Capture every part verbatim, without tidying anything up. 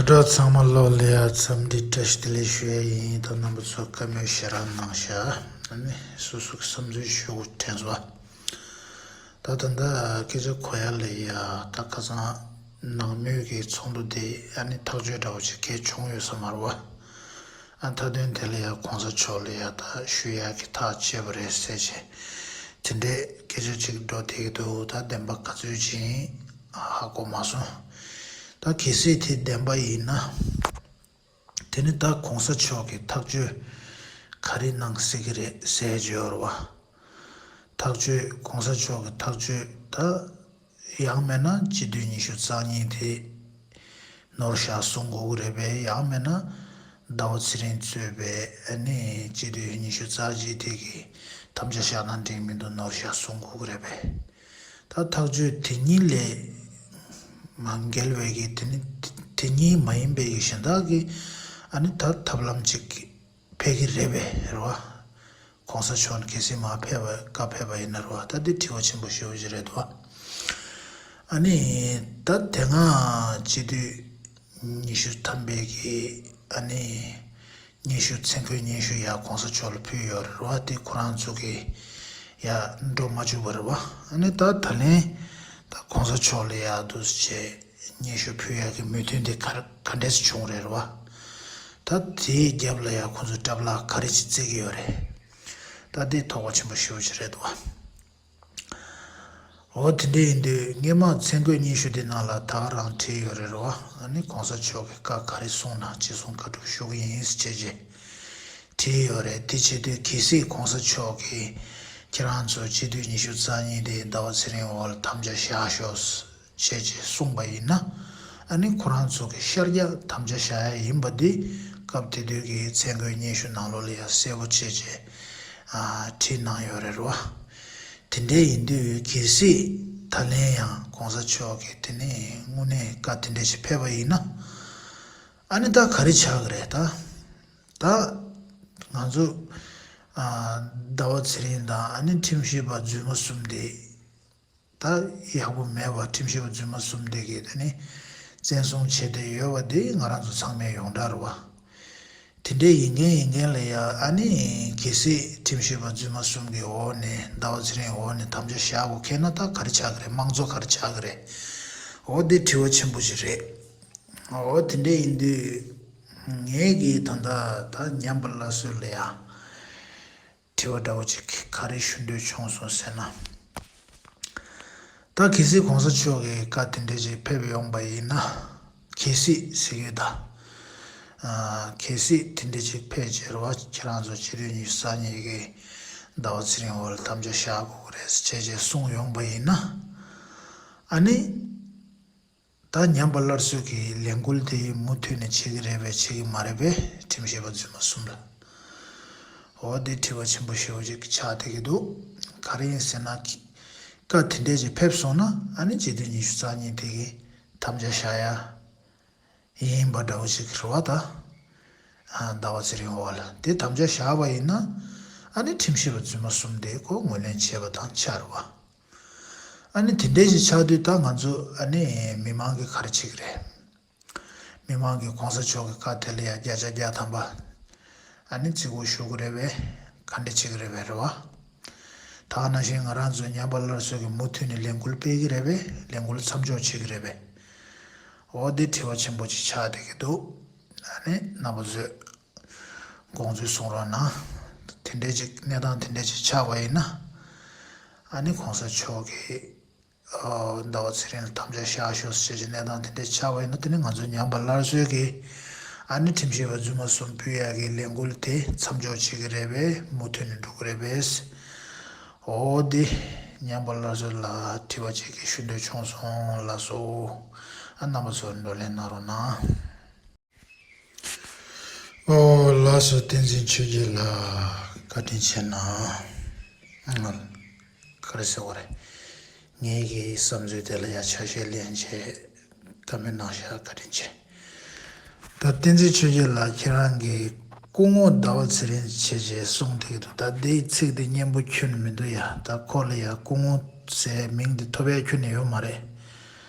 དྲ་ཚང་མ་ལོ་ལེ་ཡ་འཚམས་འདྲི་བཀྲ་ཤིས་བདེ་ལེགས་ཞུ་ཡ་ཡིན། ད་རྣམ་པ་ཚོ་བཀའ་མོལ་ཞེ་དྲག་གནང་ཤག་ཨ་ནི་སོ་སོ་གི་བསམ་ཚུལ་ཞུ་དགོས་དྲན་སོང་། ད་ད་ལྟ་སྐད་ཆ་གོ་ཡ་ལེ་ཡ། ད་ཁ་སང་ནང་མོལ་གྱི་ཚོགས་འདུ་དེ་ཨ་ནི་ཐག་གཅོད་འདྲ་བོ་ཅིག་གལ་བྱུང་ཡོད་ས་མ་རེད་བ། ཨ་མཐའ་དོན་དེ་ལ་ཡ་གོང་ས་མཆོག་ལ་ཡ་ད་ཞུ་ཡག་གི་ཐག་བཅད་པ་རེད་ཟེར་བྱས། དེ་འདྲའི་སྐད་ཆ་ཅིག་འགྲོ་བསྡད་ཀྱི་འདུག་ད་བདེན་པ་ག་ཚོད་ཅིག་ཡིན་ཧ་གོ་མ་སོང་། ད་གལ་སྲིད་དེ་བདེན་པ་ཡིན་ན། དེ་ནི་ད་གོང་ས་མཆོག་གིས་ཐག་གཅོད་ག་རེ་གནང་སྲིད་ཀྱི་རེད་ཟེར་བརྗོད་ར་བ། ཐག་གཅོད་གོང་ས་མཆོག་གི་ཐག་གཅོད་ད། ཡང་མིན་ན་སྤྱི་འཐུས་ཉི་ཤུ་རྩ་གཉིས་དེ་ནོར་བཞག་གསུང་དགོས་ཀྱི་རེད་པས། ཡང་མིན་ན་ཟླ་བ་ཚེ་རིང་གཙོས་པའི་ཨ་ནི་སྤྱི་འཐུས་ཉི་ཤུ་རྩ་གཅིག་དེ་གི་དམ་བཅའ་བཞག་ན་འགྲིག་མི་འདུག་ནོར་བཞག་གསུང་དགོས་ཀྱི་རེད་པས། ད་ཐག་གཅོད་དེ་གཉིས་ལས་མ་འགལ་བའི་གི་དེ་ནི་དེ་གཉིས་མ་ཡིན་པའི་གི་གཞན་དག་གི་ཨ་ནི་ད་ཐབས་ལམ་ཅིག་གི་ཕེབས་ཀྱི་རེད་པས་རེད་བ། གོང་ས་མཆོག་ནས་གལ་སྲིད་མར་ཕེབས་པ་བཀའ་ཕེབས་པ་ཡིན་ན་རེད་བ། ད་འདི་དྲི་བ་ཆེན་པོ་ཞེ་པོ་ཅིག་རེད་འདུག་བ། ཨ་ནི་ད་དེ་སྔ་སྤྱི་འཐུས་ཉི་ཤུ་ཐམ་པའི་གི་ཨ་ནི་སྙན་ཞུ་མཚན་བཀོད་སྙན་ཞུ་ཡ་གོང་ས་མཆོག་ལ་ཕུལ་ཡོད་རེད་བ། དེ་ཁོ་རང་ཚོ་གི་ཡ་འགྲོ་མ་བཅུག་པ་རེད་བ། ཨ་ནི་ད་ད་ལན་ད་གོང་ས་མཆོག་ལ་ཡ་འདུག་སེ་བྱས། སྙན་ཞུ་ཕུལ་ཡག་གི་མོས་མཐུན་དེ་ག་ག་འདྲས་བྱུང་རེད་བ། ད་དེའི་རྒྱབ་ལ་ཡང་ཁོང་ཚོས་གྲབས་ལག་ག་རེ་ཅིག་བརྩི་གི་ཡོད་རེད། ད་དེ་དོགས་པ་ཆེན་པོ་ཞེ་པོ་ཅིག་རེད་འདུག་བ། འོ་དེ་འདྲ་ཡིན་དུས་སྔས་མ་མཚན་བཀོད་སྙན་ཞུ་དེ་ནང་ལ་ད་ག་རང་བྲིས་ཡོད་རེད་རོ། ཨ་ནི་གོང་ས་མཆོག་གིས་བཀའ་ག་རེ་གསུངས་ན་ཅི་གསུང་བཀའ་སྒྲུབ་ཞུ་གི་ཡིན་ཟེར་བྱས་བྲིས་ཡོད་རེད། དེ་བྱེད་དུས་གལ་སྲིད་གོང་ས་མཆོག་གིས་ཁྱེད་རང་ཚོ་སྤྱི་འཐུས་ཉི་ཤུ་རྩ་གཉིས་དེ་ཟླ་བ་ཚེ་རིང་འོག་ལ་དམ་བཅའ་བཞག་ཤོག་བྱས་རྗེས་གསུངས་པ་ཡིན་ན། ཨ་ནི་ཁོ་རང་ཚོ་གི་ཤར་རྒྱག་དམ་བཅའ་བཞག་ཡ་ཡིན་པ་འདི་སྐབས་དེ་དུས་ཀྱི་མཚན་བཀོད་སྙན་ཞུ་ནང་ལོགས་ལ་ཡང་གསལ་པོ་བྱས་རྗེས་ཨ་བྲིས་གནང་ཡོད་རེད་རོ། དེ་འདྲའི་ཡིན་དུས་གལ་སྲིད་ད་ལན་ཡང་གོང་ས་མཆོག་གིས་དེ་ནས་དངོས་གནས་བཀའ་དེ་འདྲ་ཞིག་ཕེབས་པ་ཡིན་ན། ཨ་ནི་ད་ག་རེ་ཆགས་ཀྱི་རེད་ད། ད་ང་ཚོ་ཨ་ཟླ་བ་ཚེ་རིང་དང་ཨ་ནི་ཁྲིམས་ཞིབ་པ་རྫུན་མ་གསུམ་དེ། ད་ཡག་པོ་མེད་པ། ཁྲིམས་ཞིབ་པ་རྫུན་མ་གསུམ་དེ་གིས་དེ་ནི་བཙན་བཟུང་བྱས་ཏེ་ཡོད་པ་དེ་ང་རང་ཚོ་ཚང་མས་ཡོངས་གྲགས་རེད་བ། དེ་འདྲའི་ཡིན་མཁན་ཡིན་མཁན་ལ་ཡ་ཨ་ནི་གལ་སྲིད་ཁྲིམས་ཞིབ་པ་རྫུན་མ་གསུམ་གྱི་འོག་ནས་ཟླ་བ་ཚེ་རིང་འོག་ནས་དམ་བཅའ་བཞག་དགོས་ཁེལ་ན་ད་ག་རེ་ཆགས་ཀྱི་རེད། དམངས་གཙོ་ག་རེ་ཆགས་ཀྱི་རེད། འོ་དེ་དྲི་བ་ཆེན་པོ་ཞིག་རེད། འོ་དེ་འདྲ་ཡིན་དུས་ངས་ཀྱིས་ད་ལྟ་ད་ཉམས་པ་སླར་གསོ་ལ་ཡ། དྲི་བ་འདྲ་བོ་ཅིག་ག་རེ་ཞུ་འདོད་བྱུང་སོང་ཟེར་ན། ད་གལ་སྲིད་གོང་ས་མཆོག་གིས་བཀའ་དེ་འདྲ་ཅིག་ཕེབས་ཡོང་པ་ཡིན་ན། གལ་སྲིད་ཟེར་གྱི་ཡོད་ད། ཨ་གལ་སྲིད་དེ་འདྲ་ཅིག་ཕེབས་རྗེས་རེད་བ། ཁྱེད་རང་ཚོ་སྤྱི་འཐུས་ཉི་ཤུ་རྩ་གཉིས་ཀྱིས་ཟླ་བ་ཚེ་རིང་འོག་ལ་དམ་བཅའ་བཞག་དགོས་ཀྱི་རེད་ཟེར་བྱས་བྱས་གསུངས་ཡོང་པ་ཡིན་ན། ཨ་ནི། ད་ཉམས་པ་སླར་གསོ་གི་ལས་འགུལ་དེ་མུ་མཐུད་ནས་བྱེད་ཀྱི་རེད་པས་བྱེད་ཀྱི་མ་རེད་པས། ཁྲིམས་ཞིབ་པ་རྫུན་མ་གསུམ་ལ། འོ་དེ་དྲི་བ་ཆེན་པོ་ཞེ་པོ་ཅིག་ཆགས་བསྡད་ཀྱི་འདུག་ག་རེ་ཡིན་ཟེར་ན། བཀའ་དེ་འདྲས་ཅིག་ཕེབས་སོང་ན་ཨ་ནི་སྤྱི་འཐུས་ཉི་ཤུ་རྩ་གཉིས་དེ་གི་དམ་བཅའ་བཞག་ཡ་ཡིན་པ་འདྲ་བོ་ཅིག་རེད་བ་ད། ཨ་ཟླ་བ་ཚེ་རིང་འོག་ལ་དེ་དམ་བཅའ་བཞག་པ་ཡིན་ན། ཨ་ནི་ཁྲིམས་ཞིབ་པ་རྫུན་མ་གསུམ་དེ་ཁོ་ངོས་ལེན་བྱས་པ་དང་ཆ་རེད་བ། ཨ་ནི་དེ་འདྲས་ཞིག་ཆགས་དུས་ད་ང་ཚོ་ཨ་ནི་མི་མང་གིས་ག་རེ་བྱེད་ཀྱི་རེད། མི་མང་གིས་གོང་ས་མཆོག་གི་བཀའ་དེ་ལ་ཡང་བརྒྱ་ཆ་བརྒྱ་ཐམ་པ་ཨ་ནི་བརྩི་བཀུར་ཞུ་གི་རེད་པས། ག་འདྲ་བྱེད་ཀྱི་རེད་པས་རེད་བ། ད་ག་ནང་བཞིན་ང་རང་ཚོ་ཉམས་པ་སླར་གསོ་གིས་མུ་མཐུད་ནས་ལས་འགུལ་སྤེལ་གྱི་རེད་པས། ལས་འགུལ་མཚམས་འཇོག་བྱེད་ཀྱི་རེད་པས། འོ་འདི་དྲི་བ་ཆེན་པོ་ཅིག་ཆགས་བསྡད་ཀྱི་འདུག་ཨ་ནི་རྣམ་པ་ཚོས་དགོངས་ཚུལ་གསུང་རོགས་གནང་། དེ་འདྲས་ཅིག་གནས་སྟངས་དེ་འདྲས་ཅིག་ཆགས་པ་ཡིན་ན། ཨ་ནི་གོང་ས་མཆོག་གིས་ཨ་ཟླ་བ་ཚེ་རིང་ལ་དམ་བཅའ་བཞག་ཤོག་ཟེར་གྱི་གནས་སྟངས་དེ་འདྲས་ཆགས་པ་ཡིན་ན། དེ་ནི་ང་ཚོ་ཉམས་པ་སླར་གསོའི་གི་ཨ་ནི་ཁྲིམས་ཞིབ་པ་རྫུན་མ་གསུམ་ཕུད་ཡག་གི་ལས་འགུལ་དེ་མཚམས་འཇོག་བྱེད་ཀྱི་རེད་པས། མུ་མཐུད་ནས་འགྲོ་གི་རེད་པས། འོ་འདི་ཉམས་པ་སླར་གསོ་ལ་དྲི་བ་ཅིག་གི་ཞུ་འདོད་བྱུང་སོང་། ལགས་སོ། ཨ་རྣམ་པ་ཚོ་བགྲོ་གླེང་གནང་རོགས་གནང་། ཨོ་ལགས་སོ། བསྟན་འཛིན་ཆོས་རྒྱལ་ལགས་བཀའ་དྲིན་ཆེ་གནང་། ག་རེ་ཟེར་བ་རེད། ངེད་ཀྱི་བསམ་ཚུལ་དེ་ལ་ཡང་ཆ་ཤས་ལེན་བྱས་བཀའ་མོལ་གནང་ཤག་བཀའ་དྲིན་ཆེ། ད་བསྟན་འཛིན་ཆོས་རྒྱལ་ལགས་ཁྱེད་རང་གི་སྐུ་ངོ་ཟླ་བ་ཚེ་རིང་བྱས་རྗེས་གསུངས་བསྡད་ཀྱི་འདུག་ད་འདིའི་ཚིག་འདི་སྙན་པོ་ཁྱོན་ནས་མི་འདུག་ཡ། ད་ཁོ་ལ་ཡ་སྐུ་ངོ་ཟེར་མིང་འདི་ཐོབ་ཡ་ཁྱོན་ནས་ཡོད་མ་རེད།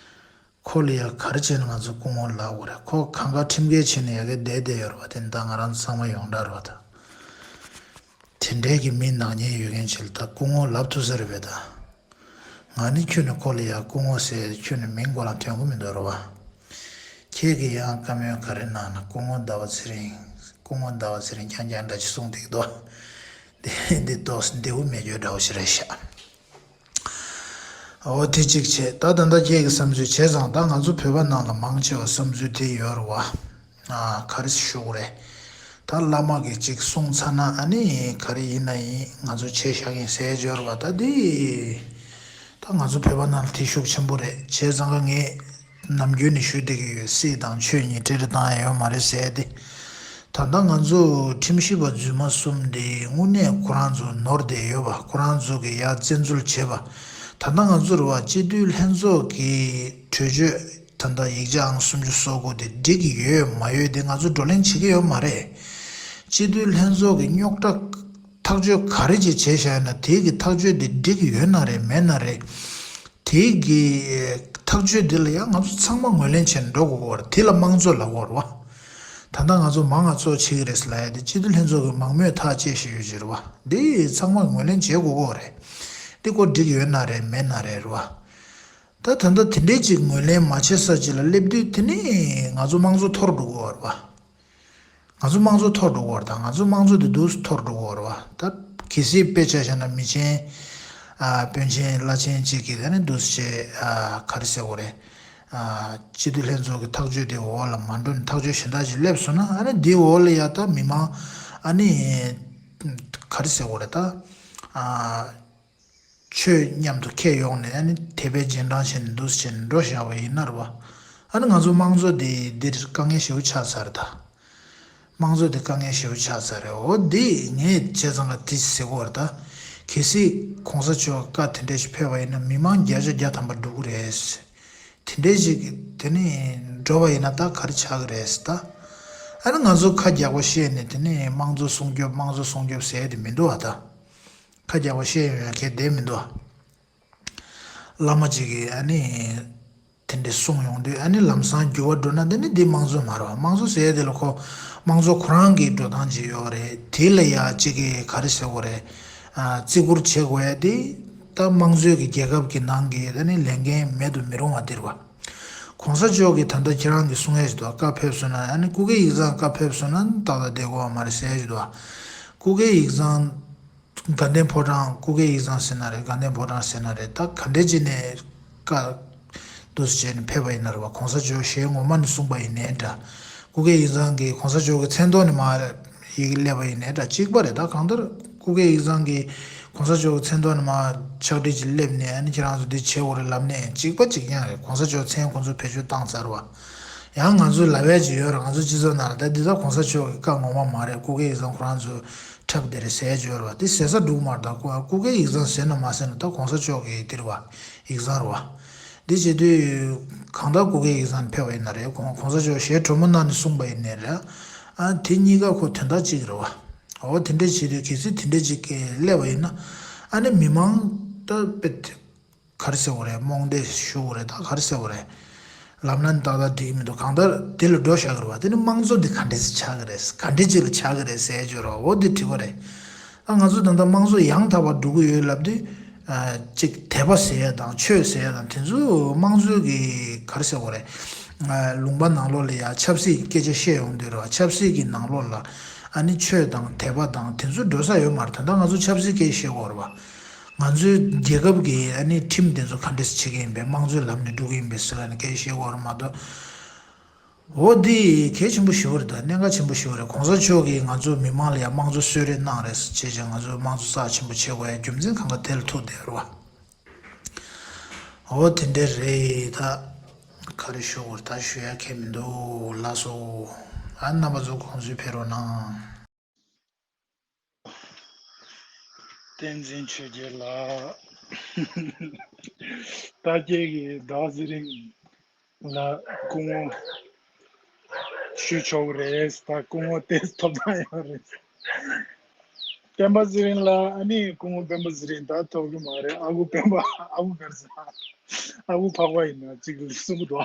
ཁོ་ལ་ཡ་ག་རེ་བྱས་ནས་ང་ཚོ་སྐུ་ངོ་ལབ་དགོས་རེད། ཁོ་གང་ག་ཁྲིམས་འགལ་བྱས་ནས་ཡ་གི་བསྡད་བསྡད་ཡོད་རེད་བ། དེ་ད་ང་རང་ཚང་མ་ཡོངས་གྲགས་རེད་བ་ད། དེ་འདྲའི་གི་མི་ནག་ཉེས་ཡོད་མཁན་ཅིག་ལ་ད་སྐུ་ངོ་ལབ་ཐུབ་ས་རེད་པས་ད། ང་ནི་ཁྱོད་ནི་ཁོ་ལ་ཡ་སྐུ་ངོ་ཟེར་ཁྱོད་ནི་མིང་གོ་ལ་ཐོན་གི་མི་འདུག་རེད་བ། ཁྱེད་ཀྱིས་ཡང་བཀའ་མོལ་ག་རེ་གནང་ན་སྐུ་ངོ་ཟླ་བ་ཚེ་རིང་། སྐུ་ངོ་ཟླ་བ་ཚེ་རིང་རྐྱང་རྐྱང་འདྲ་ཅིག་གསུངས་བསྡད་འདུག་འདི་འདི་ཏོག་ཙམ་བདེ་པོ་མེད་རྒྱུ་འདྲ་བོ་ཞིག་རེད་ཤག་འོ་དེ་གཅིག་བྱས། ད་ད་ལྟ་ཁྱེད་ཀྱི་བསམ་ཚུལ་བྱས་ཙང་ད་ང་ཚོ་བོད་པ་ནང་ལ་མང་ཆེ་བ་བསམ་ཚུལ་དེ་ཡོད་རེད་བ། ཨ་ག་རེ་ཞུ་དགོས་རེད། ད་བླ་མ་གིས་གཅིག་གསུངས་ཚར་ན་ཨ་ནི་ག་རེ་ཡིན་ན་ཡིན་ང་ཚོ་བྱས་བཞག་གིན་ཟེར་ཡོད་རེད་བ། ད་འདི་ད་ང་ཚོ་བོད་པ་ནང་ལ་དེ་ཤུགས་ཆེན་པོ་རེད། བྱས་ཙང་ཀ་ངས་ནམ་རྒྱུན་ནས་ཞུ་བསྡད་ཀྱི་ཡོད། སྲིད་དང་ཆོས་གཉིས་འབྲེལ་བ་བཏང་ཡ་ཡོད་མ་རེད་ཟེར་ཏེ། ད་ལྟ་ང་ཚོ་ཁྲིམས་ཞིབ་པ་རྫུན་མ་གསུམ་དེ་དངོས་གནས་ཁོ་རང་ཚོ་ནོར་བསྡད་ཡོད་པ། ཁོ་རང་ཚོ་གི་ཡར་བཙན་འཛུལ་བྱས་པ། ད་ལྟ་ང་ཚོ་རེད་བ། སྤྱི་འཐུས་ལྷན་ཚོགས་ཀྱི་གྲོས་ཆོད་ད་ལྟ་ཡིག་ཆ་ཨང་སུམ་ཅུ་སོ་དགུ་དེ་འགྲིག་གི་ཡོད་མ་ཡོད་དེ་ང་ཚོ་བགྲོ་གླེང་བྱེད་ཀྱི་ཡོད་མ་རེད། སྤྱི་འཐུས་ལྷན་ཚོགས་ཀྱི་རྙོག་དྲ་ཐག་གཅོད་ག་རེ་ཅིག་བྱས་བཞག་ཡོད་ན་དེ་གི་ཐག་གཅོད་དེ་འགྲིག་གི་ཡོད་ན་རེད་མེད་ན་རེད། དེ་གི་ཐག་གཅོད་འདི་ལ་ཡང་ང་ཚོ་ཚང་མ་ངོས་ལེན་བྱས་ནས་འགྲོ་དགོས་ཀྱི་ཡོད་རེད། དེ་ལ་དམངས་གཙོ་ལབ་ཀྱི་ཡོད་རེད་བ། ད་ལྟ་ང་ཚོ་མང་ང་གཙོ་བྱེད་ཀྱི་རེད་ཟེར་ལབ་ཡ་དེ་སྤྱི་འཐུས་ལྷན་ཚོགས་ཀྱི་མང་མོས་ཐག་བཅད་བཞག་ཡོད་ཀྱི་རེད་བ། འདི་ཚང་མ་ངོས་ལེན་བྱེད་དགོས་ཀྱི་ཡོད་རེད། འདི་ཁོ་འགྲིག་ཡོད་ན་རེད་མེད་ན་རེད་རེད་བ། ད་ད་ལྟ་དེ་འདྲའི་ཅིག་ངོས་ལེན་མ་བྱེད་ས་ཅིག་ལ་སླེབས་དུས་དེ་ནི་ང་ཚོ་དམངས་གཙོ་འཐོར་འགྲོ་གི་ཡོད་རེད་བ། ང་ཚོ་དམངས་གཙོ་འཐོར་འགྲོ་གི་ཡོད་རེད་ད། ང་ཚོ་དམངས་གཙོ་དེ་འདུག་སེ་འཐོར་འགྲོ་གི་ཡོད་རེད་བ། ད་གལ་སྲིད་དཔེ་ཆ་བཞག་ན་མི་ཆེན། ཨ་དཔོན་ཆེན་བླ་ཆེན་གཅིག་གིས་ད་ནི་འདུག་སེ་བྱས། ཨ་ག་རེ་ཟེར་དགོས་རེད། ཨ་སྤྱི་འཐུས་ལྷན་ཚོགས་ཀྱི་ཐག་གཅོད་དེ་འོག་ལ་མ་འགྲོ་ནས་ཐག་གཅོད་གཞན་དག་ཅིག་སླེབས་སོང་ན་ཨ་ནི་དེའི་འོག་ལ་ཡ་ད་མི་མང་ཨ་ནི་ག་རེ་ཟེར་དགོས་རེད་ད། ཨ་ཆོས་མཉམ་དུ་འཁྱེར་ཡོང་ནས་ཨ་ནི་དད་པའི་རྗེས་འབྲང་བྱས་ནས་འདུག་སེ་བྱས་ནས་འགྲོ་བཞག་པ་ཡིན་ན་རེད་བ། ཨ་ནི་ང་ཚོ་དམངས་གཙོ་དེ་འདིར་དཀའ་ངལ་ཞེ་པོ་ཆགས་ཚར་ད། དམངས་གཙོ་དེ་དཀའ་ངལ་ཞེ་པོ་ཆགས་ཚར་རེད། འོ་འདི་ངས་བྱས་ཙང་ག་དེ་ཟེར་གྱི་ཡོད་རེད་ད། གལ་སྲིད་གོང་ས་མཆོག་བཀའ་དེ་འདྲ་ཞིག་ཕེབས་པ་ཡིན་ན་མི་མང་བརྒྱ་ཆ་བརྒྱ་ཐམ་པ་འགྲོ་གི་རེད། དེ་འདྲ་ཞིག་དེ་ནི་འགྲོ་བ་ཡིན་ན་ད་ག་རེ་ཆགས་ཀྱི་རེད་ད། ཨ་ནི་ང་ཚོ་ཁ་རྒྱག་པ་བཤད་ནས་དེ་ནི་དམངས་གཙོ་སྲུང་སྐྱོབ་དམངས་གཙོ་སྲུང་སྐྱོབ་ཟེར་དེ་མི་འདུག་བ་ད། ཁ་རྒྱག་པ་བཤད་ཡོང་ཡ་གལ་བདེ་མི་འདུག་བ། བླ་མ་གཅིག་གིས་ཨ་ནི་དེ་འདྲ་གསུངས་ཡོང་དུས་ཨ་ནི་ལམ་སང་འགྱུར་བ་འགྲོ་ན་འདི་ནི་འདི་དམངས་གཙོ་མ་རེད་བ། དམངས་གཙོ་ཟེར་ཡ་དེ་ལ་ཁོ་དམངས་གཙོ་ཁོ་རང་གི་འགྲོ་སྟངས་ཅིག་ཡོད་རེད། དེ་ལ་ཡ་གཅིག་གིས་ག་རེ་ཟེར་དགོས་རེད། ཨ་བརྩི་བཀུར་བྱེད་དགོས་ཡ་དེ་ད་དམངས་གཙོའི་གི་རྒྱལ་ཁབ་ཀྱི་ནང་གི་ད་ནི་ལས་འགན་མེད་དུ་མི་རུང་བ་དེ་རེད་བ། གོང་ས་མཆོག་གིས་ད་ལྟ་ཁྱེད་རང་གིས་གསུང་ཡས་ཞིག་འདུག་བཀའ་ཕེབས་སོང་ན་ཨ་ནི་སྐུ་སྒེར་ཡིག་ཚང་བཀའ་ཕེབས་སོང་ན་ཏག་ཏག་བསྡད་དགོས་བ་མ་རེད་ཟེར་ཡས་ཞིག་འདུག་སྐུ་སྒེར་ཡིག་ཚང་། དགའ་ལྡན་ཕོ་བྲང་སྐུ་སྒེར་ཡིག་ཚང་ཟེར་ན་རེད། དགའ་ལྡན་ཕོ་བྲང་ཟེར་ན་རེད། ད་ག་འདྲས་བྱས་ནས་བཀའ་འདུག་སེ་བྱས་ནས་ཕེབས་པ་ཡིན་ན་རེད་བ། གོང་ས་མཆོག་ཞལ་ངོ་མ་ནས་གསུངས་པ་ཡིན་ནའི་འདྲ། སྐུ་སྒེར་ཡིག་ཚང་གིས་གོང་ས་མཆོག་གི་མཚན་ཐོག་ནས་མར་ཡི་གེ་སླེབས་པ་ཡིན་ནའི་འདྲ་གཅིག་པ་རེད། ད་གང་ལྟར་སྐུ་སྒེར་ཡིག་ཚང་གིས་གོང་ས་མཆོག་གི་མཚན་ཐོག་ནས་མར་ཕྱག་བྲིས་ཅིག་སླེབས་ནས་ཨ་ནི་ཁྱེད་རང་ཚོ་འདི་བྱེད་དགོས་རེད་ལབ་ནའི་གཅིག་པ་གཅིག་རྐྱང་རེད། གོང་ས་མཆོག་མཚན་ཁོང་ཚོས་བེད་སྤྱོད་བཏང་ཚར་བ། ཡང་ང་ཚོས་ལབ་ཡ་ཅིག་ཡོད་རེད། ང་ཚོ་སྤྱི་ཚོགས་ནང་ལ་ད་འདི་ད་གོང་ས་མཆོག་གི་བཀའ་ངོ་མ་མ་རེད། སྐུ་སྒེར་ཡིག་ཚང་ཁོ་རང་ཚོས་འཁྲབ་བསྡད་རེད་ཟེར་ཡ་ཅིག་ཡོད་རེད་བ། དེ་ཟེར་ས་འགྲིག་མ་རེད། ད་སྐུ་སྒེར་ཡིག་ཚང་ཟེར་ན་མ་ཟེར་ན་ད་གོང་ས་མཆོག་གི་དེ་རེད་བ། ཡིག་ཚང་རེད་བ། འདི་བྱེད་དུས་གང་ལྟར་སྐུ་སྒེར་ཡིག་ཚང་ཕེབས་པ་ཡིན་ན་རེད། གོང་གོང་ས་མཆོག་ཞལ་དྲོན་མོ་གནང་ནས་གསུངས་པ་ཡིན་ནའི་རེད། ཨ་དེ་གཉིས་ཀ་ཁོ་དོན་དག་གཅིག་རེད་བ། འོ་དེ་འདྲ་བྱེད་དུས་གལ་སྲིད་དེ་འདྲ་གཅིག་གི་སླེབས་པ་ཡིན་ན་ཨ་ནི་མི་མང་ད་དཔེ་ག་རེ་ཟེར་དགོས་རེད། རྨོངས་དད་ཞུ་དགོས་རེད། ད་ག་རེ་ཟེར་དགོས་རེད། ལབ་ན་ནི་ཏག་ཏག་འགྲིག་གི་མི་འདུག་གང་ལྟར་དེ་ལ་འགྲོ་བཞག་གི་རེད་བ། དེ་ནི་དམངས་གཙོ་འདི་ག་འདྲས་སེ་ཆགས་ཀྱི་རེད། ག་འདྲས་ཅིག་ལ་ཆགས་ཀྱི་རེད་ཟེར་ཡ་ཅིག་ཡོད་རེད་བ། འོ་འདི་དྲི་བ་རེད། ཨ་ང་ཚོ་ད་ལྟ་དམངས་གཙོ་ཡང་དག་པར་འགྲོ་གི་ཡོད་ལབ་དུས། ཨ་གཅིག་དད་པ་ཟེར་ཡ་དང་ཆོས་ཟེར་ཡ་དང་དེ་ཚོ་དམངས་གཙོའི་གི་ག་རེ་ཟེར་དགོས་རེད། ཨ་ལུང་པ་ནང་ལོགས་ལ་ཡ་ཆབ་སྲིད་ཀྱི་སྐད་ཆ་བཤད་ཡོང་དུས་རེད་བ། ཆབ་སྲིད་ཀྱི་ནང་ལོགས་ལ་ཨ་ནི་ཆོས་དང་དད་པ་དང་དེ་ཚོ་འགྲོ་ས་ཡོད་མ་རེད། ད་ལྟ་ང་ཚོ་ཆབ་སྲིད་སྐད་ཆ་བཤད་དགོས་རེད་བ། ང་ཚོའི་རྒྱལ་ཁབ་ཀྱི་ཨ་ནི་ཁྲིམས་དེ་ཚོ་ག་འདྲས་བྱེད་ཀྱི་ཡིན་པས། དམངས་གཙོའི་ལམ་ནས་འགྲོ་གི་ཡིན་པས་ཟེར་ལབ་ནས་སྐད་ཆ་བཤད་དགོས་རེད་མ་གཏོགས། འོ་འདི་གལ་ཆེན་པོ་ཞེ་པོ་རེད། ད་གནད་འགག་ཆེན་པོ་ཞེ་པོ་རེད། གོང་ས་མཆོག་གིས་ང་ཚོ་མི་མང་ལ་ཡང་དམངས་གཙོ་གསོལ་རས་གནང་རེད་ཟེར་བྱས་ང་ཚོ་དམངས་གཙོ་རྩ་ཆེན་པོ་བྱེད་དགོས་ཡ་རྒྱུ་མཚན་གང་ག་དེ་ལ་ཐུག་བསྡད་རེད་བ། འོ་དེ་འདྲ་རེད། ད་ག་རེ་ཞུ་དགོས་རེད། ད་ཞུ་ཡ་གང་ཡང་མི་འདུག་ལགས་སོ། ཨ་རྣམ་པ་ཚོ་དགོངས་ཚུལ་ཕེབས་རོགས་གནང་། བསྟན་འཛིན་ཆོས་རྒྱལ་ལགས། ད་ཁྱེད་ཀྱིས་ཟླ་བ་ཚེ་རིང་ལ་སྐུ་ངོ་ཞུ་ཆོག་གི་རེད། ད་སྐུ་ངོ་དེ་ཐོབ་ཐང་ཡོད་རེད། ད་ སྤེན་པ་ཚེ་རིང་ལ་ཨ་ནི་སྐུ་ངོ་སྤེན་པ་ཚེ་རིང་ད་ཐོབ་གི་མ་རེད། ཨ་ཁུ་སྤེན་པ། ཨ་ཁུ་ག་རེ་ཟེར། ཨ་ཁུ་འཕགས་པ་ཡིན་ན་ཅིག་གསུང་གི་འདུག་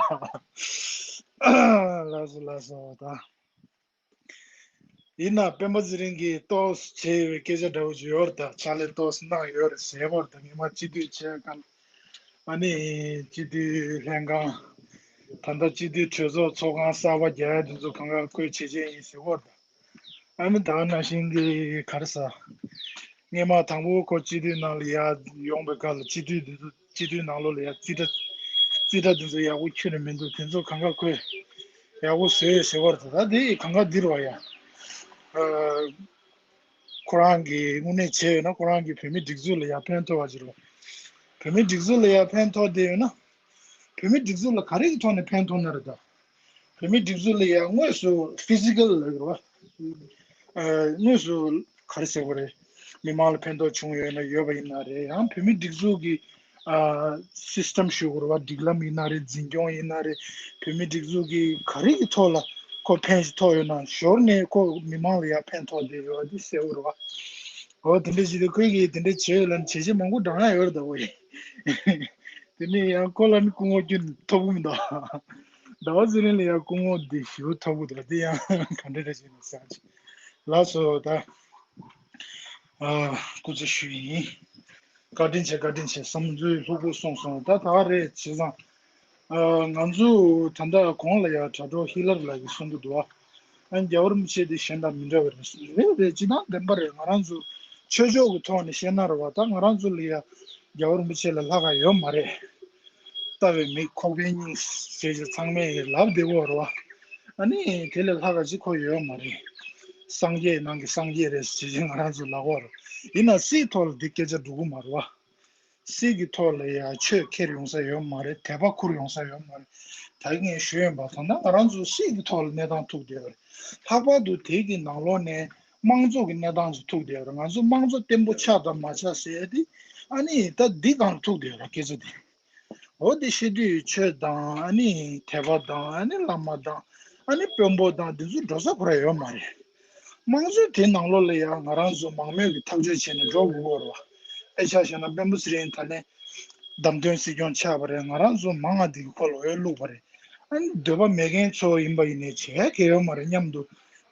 ལགས་སོ་ལགས་སོ་ད། ཡིན་ན་སྤེན་པ་ཚེ་རིང་གིས་ཏོག་ཙམ་བྱས་ཡོད་པའི་སྐད་ཆ་འདྲ་བོ་ཅིག་ཡོད་རེད། ད་ཕྱག་ལས་ཏོག་ཙམ་གནང་ཡོད་རེད་ཟེར་བར། ད་ངས་མ་སྤྱི་འཐུས་བྱས་གང་ཨ་ནི་སྤྱི་འཐུས་ལྷན་ཁང་། ད་ལྟ་སྤྱི་འཐུས་གྲོས་ཚོགས་ཚོགས་ཁང་གསར་པ་རྒྱག་ཡ་དེ་ཚོ་གང་ག་ཁོས་བྱས་བྱས་ཡིན་ཟེར་བར། ད་ཨ་ནི་ད་ག་ནང་བཞིན་གྱི་ག་རེ་ཟ། སྔས་མ་དང་པོ་ཁོ་སྤྱི་འཐུས་ནང་ལ་ཡར་ཡོང་པའི་སྐབས་ལ་སྤྱི་འཐུས་འདི་ཚོ་སྤྱི་འཐུས་ནང་ལོགས་ལ་ཡར་རྩིས་ཁྲ་རྩིས་ཁྲ་འདི་ཚོ་ཡག་པོ་ཁྱོན་ནས་མི་འདུག་དེ་ཚོ་གང་ག་ཁོས་ཡག་པོ་བཟོས་ཡོད་ཟེར་བར། ད་ད་དེ་གང་ག་འདིར་བ་ཡ། ཨ། ཁོ་རང་གིས་དངོས་གནས་བྱས་ཡོད་ན་ཁོ་རང་གིས་བོད་མི་སྒྲིག་འཛུགས་ལ་ཡར་ཕན་ཐོགས་པ་ཅིག་རེད། བོད་མི་སྒྲིག་འཛུགས་ལ་ཡར་ཕན་ཐོགས་བསྡད་ཡོད་ན། བོད་མི་སྒྲིག་འཛུགས་ལ་ག་རེ་གི་ཐོག་ནས་ཕན་ཐོགས་ན་རེད་ད། བོད་མི་སྒྲིག་འཛུགས་ལ་ཡང་དངོས་སུ་ཕི་ཟི་ཀལ་ལབ་ཀྱི་རེད་བ། ཨ། དངོས་སུ་ག་རེ་ཟེར་དགོས་རེད། མི་མང་ལ་ཕན་ཐོགས་བྱུང་ཡོད་ན་ཡོད་པ་ཡིན་ན་རེད། ཡང་བོད་མི་སྒྲིག་འཛུགས་ཀྱི་ཨ། སི་སི་ཊམ་ཞུ་དགོས་རེད་བ། སྒྲིག་ལམ་ཡིན་ན་རེད། འཛིན་སྐྱོང་ཡིན་ན་རེད། བོད་མི་སྒྲིག་འཛུགས་ཀྱི་ག་རེ་གི་ཐོག་ལ་ཁོ་ཕན་ཞིག་ཐོགས་ཡོད་ན། ཞོར་ནས་ཁོ་མི་མང་ལ་ཡང་ཕན་ཐོགས་བསྡད་ཡོད་པ་འདི་གསལ་པོ་རེད་བ། འོ་དེ་འདྲ་ཞིག་དེ་ཁོས་ཀྱིས་དེ་འདྲ་བྱས་ཡོད་ལ་བྱས་རྗེས་མང་པོ་འབྲང་ཡ་ཡོད་རེད་ད། འོ་ཡ། དེ་ནས་ཡང་ཁོ་ལ་ནི་སྐུ་ངོ་ཁྱོན་ཐོབ་གི་མི་འདུག་ཟླ་བ་ཚེ་རིང་ལ་ཡང་སྐུ་ངོ་འདི་ཞེ་པོ་ཐོབ་གི་འདུག་དེ་ཡང་ག་འདྲ་འདྲ་ཞིག་ནས་བསམ་གྱི། ལགས་སོ་ད། ཨ། སྐུ་ཚེ་ཞུ་ཡིན། བཀའ་དྲིན་ཆེ་བཀའ་དྲིན་ཆེ། བསམ་ཚུལ་ལྷུག་པོ་གསུངས་སོང་། ད་ད་ག་རེད་བྱས་ཙང་། ཨ། ང་ཚོ་ད་ལྟ་གོང་ལ་ཡང་དྲ་གྲོགས་ཧི་ལར་ལགས་ཀྱིས་གསུང་གི་འདུག་ཨ། རྒྱལ་བ་རིན་པོ་ཆེ་འདི་གཞན་དང་མི་འདྲ་བ་རེད་གསུངས། རེད་རེད། སྤྱིར་བཏང་བདེན་པ་རེད། ང་རང་ཚོ་ཆོས་ཕྱོགས་ཀྱི་ཐོག་ནས་བཤད་ན་རེད་བ། ད་ང་རང་ཚོ་ལ་ཡང་རྒྱལ་བ་རིན་པོ་ཆེ་ལས་ལྷག་ག་ཡོད་མ་རེད། ལྟ་བའི་མིག་ཁོག་པའི་སྙིང་ཟེར་ཅིག་ཚང་མས་ལབ་བསྡད་ཡོད་རེད་བ། ཨ་ནི་དེ་ལས་ལྷག་ག་ཅིག་ཁོ་ཡོད་མ་རེད། སངས་རྒྱས་ནང་གི་སངས་རྒྱས་རེད་ཟེར་ཅིག་ང་རང་ཚོ་ལབ་ཡོད་རེད། ཡིན་ན་སྲིད་ཐོག་ལ་འདི་སྐད་ཆ་འགྲོ་གི་མ་རེད་བ། སྲིད་ཀྱི་ཐོག་ལ་ཡང་ཆོས་ཁྱེར་ཡོང་ས་ཡོད་མ་རེད། དད་པ་ཁུར་ཡོང་ས་ཡོད་མ་རེད། ད་གིན་ངས་ཞུས་ཡོད་པ་དང་། ད་ང་རང་ཚོ་སྲིད་ཀྱི་ཐོག་ལ་གནས་སྟངས་ཐུག་བསྡད་ཡོད་རེད། ལྷག་པར་དུ་དེ་གི་ནང་ལོགས་ནས་དམངས་གཙོ་གི་གནས་སྟངས་སུ་ཐུག་བསྡད་ཡོད་རེད། ང་ཚོ་དམངས་གཙོ་བརྟན་པོ་ཆགས་དང་མ་ཆགས་ཟེར་ཡ་དེ་ཨ་ནི་ད་འདི་སྒང་ལ་ཐུག་བསྡད་ཡོད་རེད། སྐད་ཆ་དེ། འོ་དེ་བཤད་དུས་ཆོས་དང་ཨ་ནི་དད་པ་དང་ཨ་ནི་བླ་མ་དང་ཨ་ནི་དཔོན་པོ་དང་འདི་ཚོ་འགྲོ་ས་ཁོ་རང་ཡོད་མ་རེད། དམངས་གཙོའི་དེ་ནང་ལོགས་ལ་ཡང་ང་རང་ཚོ་མང་མོས་ཀྱི་ཐག་གཅོད་བྱས་ནས་འགྲོ་དགོས་ཀྱི་ཡོད་རེད་བ། དཔེ་ཆ་བཞག་ན་སྤེན་པ་ཚེ་རིང་ད་ལན་བདམས་ཐོན་སྲིད་སྐྱོང་ཆགས་པ་རེད། ང་རང་ཚོ་མང་ང་འདི་གི་ཁོ་ལ་འོས་བླུགས་པ་རེད། ཨ་ནི་འདོད་པ་མེད་མཁན་ཚོ་ཡིན་པ་ཡིན་ནའི་བྱེད་ཡ་གལ་ཡོད་མ་རེད་སྙམ་དུ་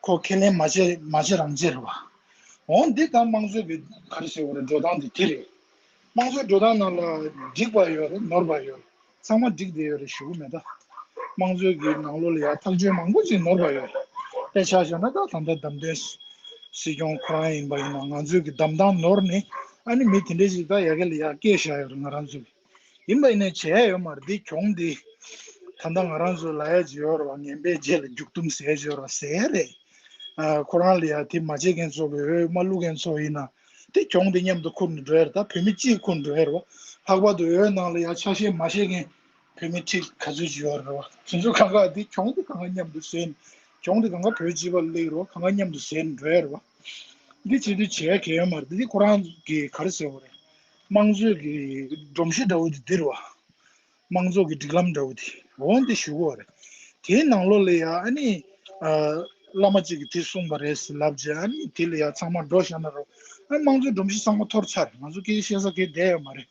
ཁོ་ཁས་ལེན་མ་བྱེད་མ་བྱེད་རང་བྱེད་རེད་བ། འོ་འདི་ད་དམངས་གཙོའི་གི་ག་རེ་ཟེར་དགོས་རེད། འགྲོ་སྟངས་འདི་དེ་རེད། དམངས་གཙོའི་འགྲོ་སྟངས་ནང་ལ་འགྲིག་པ་ཡོད་རེད། ནོར་བ་ཡོད་རེད། ཚང་མ་འགྲིག་བསྡད་ཡོད་རེད་ཞུ་གི་མེད་ད། དམངས་གཙོའི་གི་ནང་ལོགས་ལ་ཡང་ཐག་གཅོད་མང་པོ་ཅིག་ནོར་བ་ཡོད་རེད། དཔེ་ཆ་བཞག་ན་ད་ད་ལྟ་བདམས་ཐོན་སྲིད་སྐྱོང་ཁོ་རང་ཡིན་པ་ཡིན་ན་ང་ཚོའི་གི་བདམས་སྟངས་ནོར་ནས་ཨ་ནི་མི་དེ་འདྲས་ཅིག་ད་ཡ་གི་ལ་ཡ་སྐད་བཞག་ཡོད་རེད། ང་རང་ཚོ་གི་ཡིན་པ་ཡིན་ནའི་བྱས་ཡོད་མ་རེད། འདི་གྱོང་འདི་ད་ལྟ་ང་རང་ཚོ་ལབ་ཡ་ཅིག་ཡོད་རེད་བ། ངན་པའི་རྗེས་ལ་མཇུག་སྡོམ་ཟེར་ཡ་ཅིག་ཡོད་རེད་བ། ཟེར་ཡ་རེད། ཨ། ཁོ་རང་ལ་ཡ་དེ་མ་བྱེད་མཁན་ཚོ་གི་འོས་མ་བླུག་མཁན་ཚོ་ཡིན་ན་དེ་གྱོང་དེ་མཉམ་དུ་ཁུར་ནས་འགྲོ་ཡ་རེད། ད་བོད་མི་སྤྱིས་ཁུར་འགྲོ་ཡ་རེད་བ། ལྷག་པར་དུ་འོས་ནང་ལ་ཡ་ཆ་ཤས་མ་ཤེས་མཁན་བོད་མི་ཁྲི་ག་ཚོད་ཅིག་ཡོད་རེད་བ། དེ་ཚོ་གང་ག་དེ་གྱོང་དེ་གང་ག་མཉམ་དུ་ཟས་ནས་གྱོང་དེ་གང་ག་བོད་སྤྱི་པ་ལ་སླེབས་རེད་བ། གང་ག་མཉམ་དུ་ཟས་ནས་འགྲོ་ཡ་རེད་བ། འདི་བྱེད་དུས་བྱེད་ཡ་གལ་ཡོད་མ་རེད། འདི་ཁོ་རང་གི་ག་རེ་ཟེར་དགོས་རེད། དམངས་གཙོའི་གི་སྒྲོམ་གཞི་འདྲ་བོ་དེ་འདི་རེད་བ། དམངས་གཙོ་གི་སྒྲིག་ལམ་འདྲ་བོ་དེ་འོ་འདི་ཞུ་གི་ཡོད་རེད། དེའི་ནང་ལོགས་ལ་ཡ་ཨ་ནི་ཨ། བླ་མ་གཅིག་གིས་དེ་གསུངས་པ་རེད་ཟེར་ལབ་རྗེས་ཨ་ནི་དེ་ལ་ཡ་ཚང་མ་འགྲོ་བཞག་ན་རོ། ཨ། དམངས་གཙོའི་སྒྲོམ་གཞི་ཚང་མ་འཐོར་ཚར་རེད། ང་ཚོ་སྐད་ཆ་བཤད་ས་གང་ཡང་བསྡད་ཡོད་མ་རེད།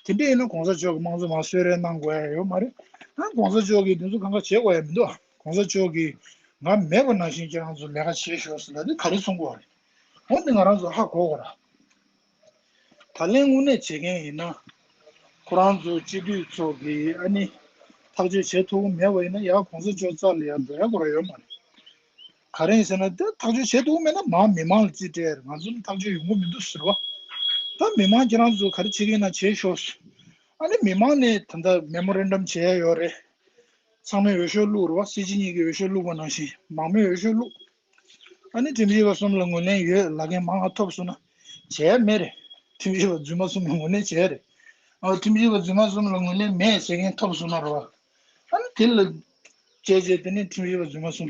དེ་འདྲ་ཡིན་ན་གོང་ས་མཆོག་གིས་དམངས་གཙོ་མར་གསོལ་རས་གནང་དགོས་ཡ་ཡོད་མ་རེད། ཨ། གོང་ས་མཆོག་གིས་དེ་ཚོ་གང་ག་བྱེད་དགོས་ཡ་མི་འདུག་གོང་ས་མཆོག་གིས་ང་མེད་པ་ནང་བཞིན་ཁྱེད་རང་ཚོ་ལས་ཀ་བྱེད་ཤོག་ཟེར་ལབ་དུས་ག་རེ་གསུང་གི་ཡོད་རེད། འོ་འདི་ང་རང་ཚོ་ཧ་གོ་དགོས་རེད། ད་ལན་དངོས་གནས་བྱེད་མཁན་ཡིན་ན། ཁོ་རང་ཚོ་སྤྱི་འཐུས་ཚོ་གིས་ཨ་ནི་ཐག་གཅོད་བྱེད་ཐུབ་ཀྱི་མེད་པ་ཡིན་ན་ཡང་གོང་ས་མཆོག་རྩ་ལ་ཡང་འགྲོ་ཡ་ཁོ་རང་ཡོད་མ་རེད། ག་རེ་ཡིན་ཟེར་ན་དེ་ཐག་གཅོད་བྱེད་ཐུབ་ཀྱི་མེད་ན་མར་མི་མང་ལ་རྩིས་སྤྲད་ཡ་རེད། ང་ཚོ་ནི་ཐག་གཅོད་ཡོང་གི་མི་འདུག་ཟེར་བ། ད་མི་མང་ཁྱེད་རང་ཚོ་ག་རེ་བྱེད་ཀྱི་ཡིན་ན་བྱེད་ཤོག་ཨ་ནི་མི་མང་ནས་ད་ལྟ་མེ་མོ་རན་ཌམ་བྱེད་ཡ་ཡོད་རེད། ཚང་མས་འོས་ཤོག་བླུགས་རེད་བ། སྲིད་སྤྱི་གཉིས་ཀྱིས་འོས་ཤོག་བླུགས་པ་ནང་བཞིན་མང་མོས་འོས་ཤོག་བླུགས། ཨ་ནི་ཁྲིམས་ཞིབ་པ་གསུམ་ལ་ངོས་ལེན་ཡོད་ལབ་མཁན་མང་ང་ཐོབ་སོང་ན་བྱས་མེད་རེད། ཁྲིམས་ཞིབ་པ་རྫུན་མ་གསུམ་ལ་ངོས་ལེན་བྱས་རེད། ཨ། ཁྲིམས་ཞིབ་པ་རྫུན་མ་གསུམ་ལ་ངོས་ལེན་མེད་ཟེར་མཁན་ཐོབ་སོང་ན་རེད་བ། ཨ་ནི་དེ་ལ་བྱས་རྗེས་དེ་ནི་ཁྲིམས་ཞིབ་པ་རྫུན་མ་གསུམ་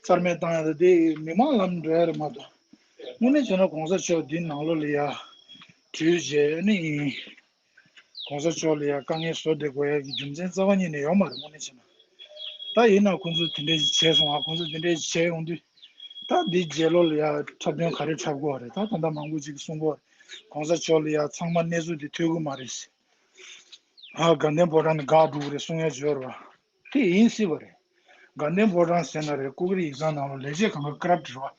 རྩ་མེད་བཏང་ཡ་ད་དེ་མི་མང་ལམ་འགྲོ་ཡ་རེད་མ་གཏོགས། དངོས་གནས་བྱས་ན་གོང་ས་མཆོག་འདི་ནང་ལོགས་ལ་ཡ་དྲུད་རྗེས་ཨ་ནི་ཡིན། གོང་ས་མཆོག་ལ་ཡ་དཀའ་ངལ་བཟོ་བསྡད་དགོས་ཡ་གི་རྒྱུ་མཚན་རྩ་བ་ཉིད་ནས་ཡོད་མ་རེད་དངོས་གནས་བྱས་ན། ད་ཡིན་ན་ཁོང་ཚོས་དེ་འདྲས་ཞིག་བྱས་སོང་ཨ། ཁོང་ཚོས་དེ་འདྲས་ཞིག་བྱས་ཡོང་དུས། ད་འདི་རྗེས་ལོ་ལ་ཡ་འཁྲབ་སྟོན་ག་རེ་འཁྲབ་དགོས་རེད། ད་ད་ལྟ་མང་པོ་ཅིག་གསུང་གོ་རེད། གོང་ས་མཆོག་ལ་ཡ་ཚང་མ་གནས་ཚུལ་འདི་ཐོས་གི་མ་རེད་ཟེར། ཨ་དགའ་ལྡན་ཕོ་བྲང་ནས་འགག་འགྲོ་གི་རེད་གསུང་ཡ་ཡོད་རེད་བ། དེ་ཡིན་སྲིད་པ་རེད། དགའ་ལྡན་ཕོ་བྲང་ཟེར་ན་རེད། ཀུ་ཀི་རི་ཡིག་ཚང་ནང་ལ་ལས་བྱེད་གང་ག་ཀ་རབ་རེད་བ།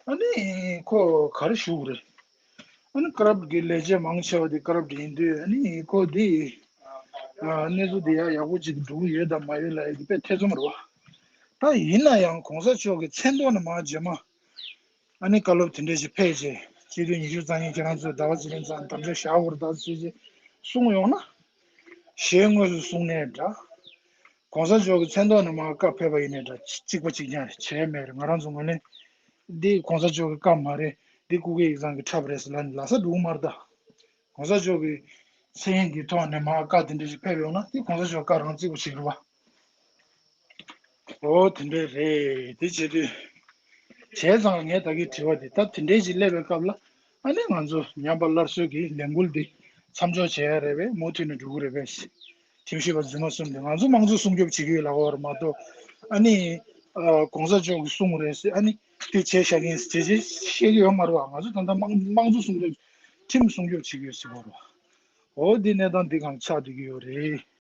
ཨ་ནི་ཁོ་ག་རེ་ཞུ་གི་རེད། ཨ་ནི་ཀ་རབ་གི་ལས་བྱེད་མང་ཆེ་བ་དེ་ཀ་རབ་ཡིན་དུས། ཨ་ནི་ཁོ་དེ་ཨ་གནས་ཚུལ་དེ་ཡ་ཡག་པོ་ཅིག་འགྲོ་གི་ཡོད་དང་མ་ཡོད་ལབ་ཡ་དེ་དཔེ་ཐེ་ཚོམ་རེད་བ། ད་ཡིན་ན་ཡང་གོང་ས་མཆོག་གི་མཚན་ཐོག་ནས་མར་རྗེས་མ་ཨ་ནི་བཀའ་སློབ་དེ་འདྲ་ཞིག་ཕེབས་རྗེས། སྤྱི་འཐུས་ཉི་ཤུ་རྩ་གཉིས་ཁྱེད་རང་ཚོས་ཟླ་བ་གཅིག་རིང་ཙམ་དམ་བཅའ་བཞག་དགོས་རེད་ད་ཟེར་རྗེས་གསུངས་ཡོང་ན། ཞལ་དངོས་སུ་གསུངས་ནའི་འདྲ། གོང་ས་མཆོག་གི་མཚན་ཐོག་ནས་མར་བཀའ་ཕེབས་པ་ཡིན་ནའི་འདྲ། གཅིག་པ་གཅིག་རྐྱང་རེད། བྱས་མེད་རེད། ང་རང་ཚོ་ངོས་ལེན། འདི་གོང་ས་མཆོག་གི་བཀའ་མ་རེད། འདི་ཀུ་ཀི་ཡིག་ཚང་གི་འཁྲབ་རེད་ཟེར་ལབ་ནས་ལབ་ས་འགྲོ་གི་མ་རེད་ད། གོང་ས་མཆོག་གི་མཚན་གྱི་ཐོག་ནས་མར་བཀའ་དེ་འདྲ་ཞིག་ཕེབས་ཡོང་ན། དེ་གོང་ས་མཆོག་བཀའ་རང་བརྩི་དགོས་ཞིག་རེད་བ། ཨོ་དེ་འདྲ་རེད། དེ་བྱེད་དུས་བྱས་ཙང་ངས་ད་གིན་དྲི་བ་འདི་ད་དེ་འདྲའི་ཞིག་སླེབས་པའི་སྐབས་ལ། ཨ་ནི་ང་ཚོ་ཉམས་པ་སླར་གསོ་གི་ལས་འགུལ་འདི་མཚམས་འཇོག་བྱེད་ཡ་རེད་པས། མུ་མཐུད་ནས་འགྲོ་གི་རེད་པས། ཁྲིམས་ཞིབ་པ་རྫུན་མ་གསུམ་འདི་ང་ཚོ་དམངས་གཙོ་སྲུང་སྐྱོབ་བྱེད་ཀྱི་ཡོད་ལབ་པ་རེད་མ་གཏོགས། ཨ་ནི་ཨ་གོང་ས་མཆོག་གིས་གསུངས་རེད་ཟེར། ཨ་ནི་དེ་བྱས་བཞག་གི་ཡིན་ཟེར་བྱས་བཤད་ཀྱི་ཡོད་མ་རེད་བ། ང་ཚོ་ད་ལྟ་དམངས་དམངས་གཙོ་སྲུང་སྐྱོབ། ཁྲིམས་སྲུང་སྐྱོབ་བྱེད་ཀྱི་ཡོད་ཟེར་བ་རེད་བ། འོ་འདི་གནས་སྟངས་འདི་གང་ཆགས་བསྡད་ཀྱི་ཡོད་རེད།